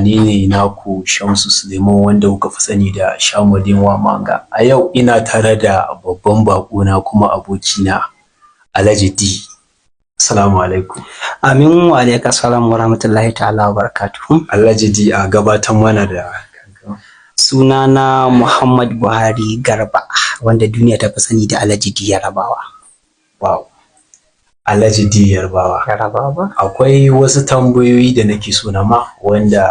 Ni ne naku Shamsu Suleiman wanda kuka fi sani da Shamadin Manga. A yau ina tare da babban baƙona kuma abokina Alhaji D. Assalamu alaikum. Amin wa alaika salam wa rahmatullahi ta'ala wa barakatuhu. Alhaji D, a gabatar mana da kanka. Sunana Muhammad Buhari Garba, wanda duniya ta fi sani da Alhaji D Yarabawa. Wow. Alhaji D Yarbawa. Yarabawa ba? Akwai wasu tambayoyi da nake so na ma, wanda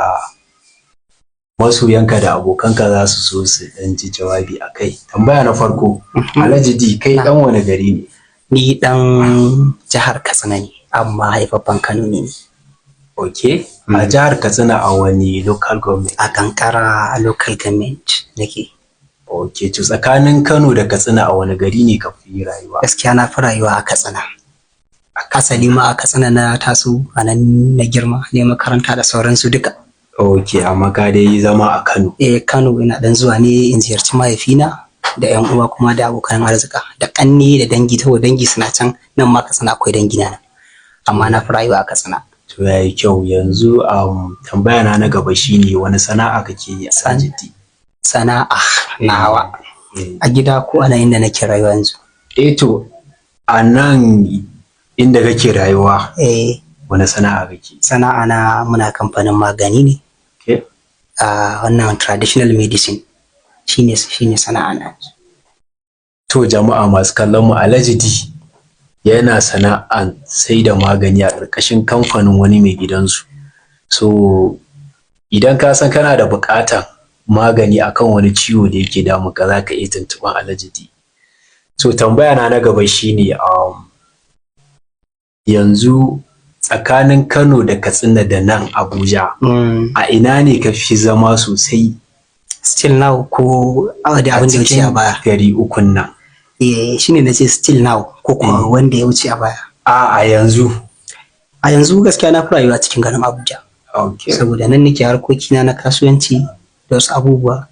masoyanka da abokanka za su so su ɗan ji jawabi a kai. Tambaya na farko, Alhaji D, kai ɗan wani gari ne? Ni ɗan jihar Katsina ne, amma haifaffen Kano ne. Ok, a jihar Katsina a wani local government? A Kankara local government nake. Ok, to tsakanin Kano da Katsina, a wani gari ne ka fi rayuwa? Gaskiya na fi rayuwa a Katsina. Asali ma a Katsina na taso, a nan na girma, ne makaranta da sauransu duka. Ok, amma ka dai zama a Kano. Eh, Kano ina dan zuwa ne in ziyarci mahaifina da yan uwa kuma da abokan arzika da kanni da dangi, saboda dangi suna can. Nan ma Katsina akwai dangi na, amma na fi rayuwa a Katsina. To, yayi kyau. Yanzu tambaya na na gaba shine, wani sana'a kake yi, Alhaji D? Sana'a nawa a gida ko a nan inda nake rayuwa yanzu? Eh, to a nan inda kake rayuwa, wani sana'a kake? Sana'a na, muna kamfanin magani ne. A wannan traditional medicine shine sana'a na. To, jama'a masu kallon mu, Alhaji D yana sana'an sai da magani a ƙarƙashin kamfanin wani mai gidansu. So idan ka san kana da buƙatan magani akan wani ciwo da yake damun ka, za ka iya tuntuɓar Alhaji D. So tambaya na na gaba shine, yanzu tsakanin Kano da Katsina da nan Abuja, a ina ne ka fi zama sosai? Still now ko da abin da ya wuce a baya? Gari ukun nan. Eh, shine na ce still now ko kuma wanda ya wuce a baya? A yanzu. A yanzu gaskiya na fi rayuwa cikin garin Abuja. Saboda nan nake harkokina na kasuwanci da wasu abubuwa,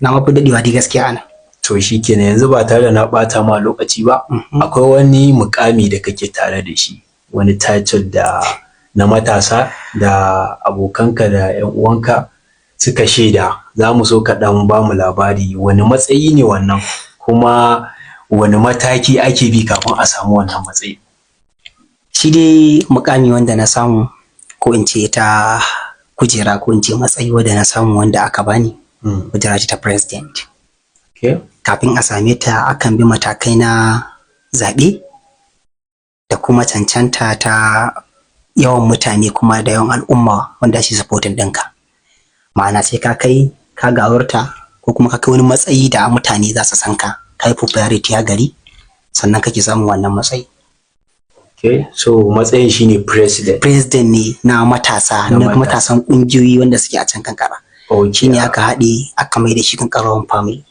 na mafi daɗewa dai gaskiya ana. To shikenan, yanzu ba tare da na ɓata ma lokaci ba, akwai wani mukami da kake tare da shi, wani title da na matasa da abokanka da 'yan uwanka suka shaida. Za mu so ka ɗan ba mu labari, wani matsayi ne wannan, kuma wani mataki ake bi kafin a samu wannan matsayi? Shi dai mukami wanda na samu, ko in ce ta kujera, ko in ce matsayi wanda na samu, wanda aka bani, kujera ce ta president. Kafin a same ta, akan bi matakai na zaɓe da kuma cancanta ta yawan mutane kuma da yawan al'umma wanda shi supporting ɗinka. Ma'ana, sai ka kai ka gawurta ko kuma ka kai wani matsayi da mutane za su san ka, ka yi popularity a gari, sannan kake samun wannan matsayi. Okay. So matsayin shine president. President ne na matasa, Na na matasa. matasan ƙungiyoyi wanda suke a can Kankara. Shine aka haɗe aka mai da shi Kankarawan Family.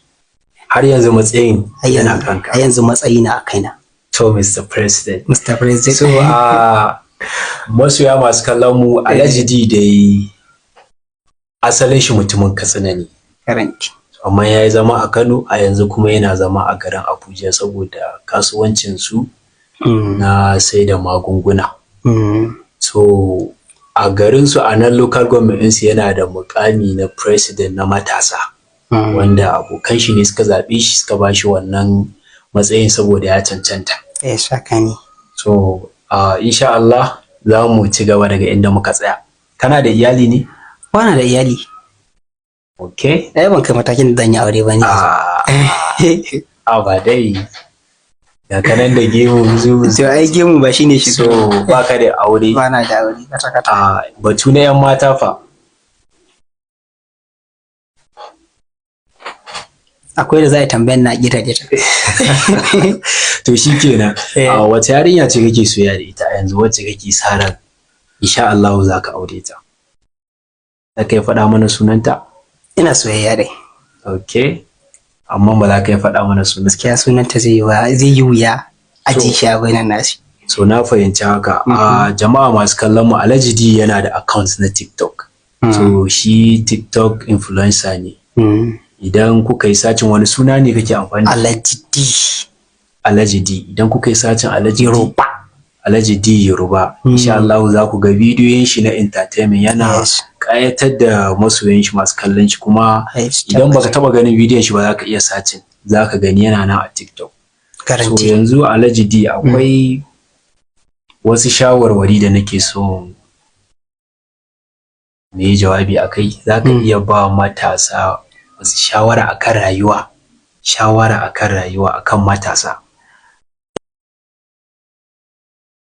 Har yanzu matsayin Har yana yanzu, kanka. har yanzu matsayi na a kaina. To, Mr. President. Mr. President. So a masoya masu kallon mu, Alhaji D dai asalin shi mutumin Katsina ne. Current. Amma ya yi zama a Kano, a yanzu kuma yana zama a garin Abuja saboda kasuwancin su na sai da magunguna. So a garin su, a nan local government ɗinsu, yana da mukami na president na matasa, wanda abokan shi ne suka zaɓe shi, suka ba shi wannan matsayin saboda ya cancanta. Eh, saka ne. So insha Allah za mu ci gaba daga inda muka tsaya. Kana da iyali ne? Bana da iyali. Okay. Ai ban kai matakin da zan yi aure ba ne. A ba dai. Ga kanan da gemu zu. To, ai gemu ba shine shi. So baka da aure. Bana da aure kata kata. A batu na yan mata fa? Akwai da za a yi tambayan na gita gita. To shikenan. Eh. A wace yarinya ce kake soyayya da ita a yanzu, wacce kake sa ran insha Allah za ka aure ta? Za ka yi faɗa mana sunanta? Ina soyayya dai. Okay. Amma ba za ka yi faɗa mana sunanta. Gaskiya sunanta zai yi wuya a ji shi a bainan nasi. So na fahimci haka. A jama'a masu kallon mu, Alhaji D yana da account na TikTok. So shi TikTok influencer ne. Idan kuka yi searching, wani suna ne kake amfani da shi? Alhaji D. Alhaji D. Idan kuka yi searching Alhaji D. Yoruba. Alhaji D Yoruba. Insha Allah za ku ga bidiyoyin shi na entertainment, yana ƙayatar da masoyan shi, masu kallon shi. Kuma idan baka taba ganin bidiyon shi ba, za ka iya searching, za ka gani yana nan a TikTok. So Guarantee. yanzu, Alhaji D, akwai wasu shawarwari da nake so mu yi jawabi a kai. Za ka iya ba matasa wasu shawara akan rayuwa, shawara akan rayuwa, akan matasa?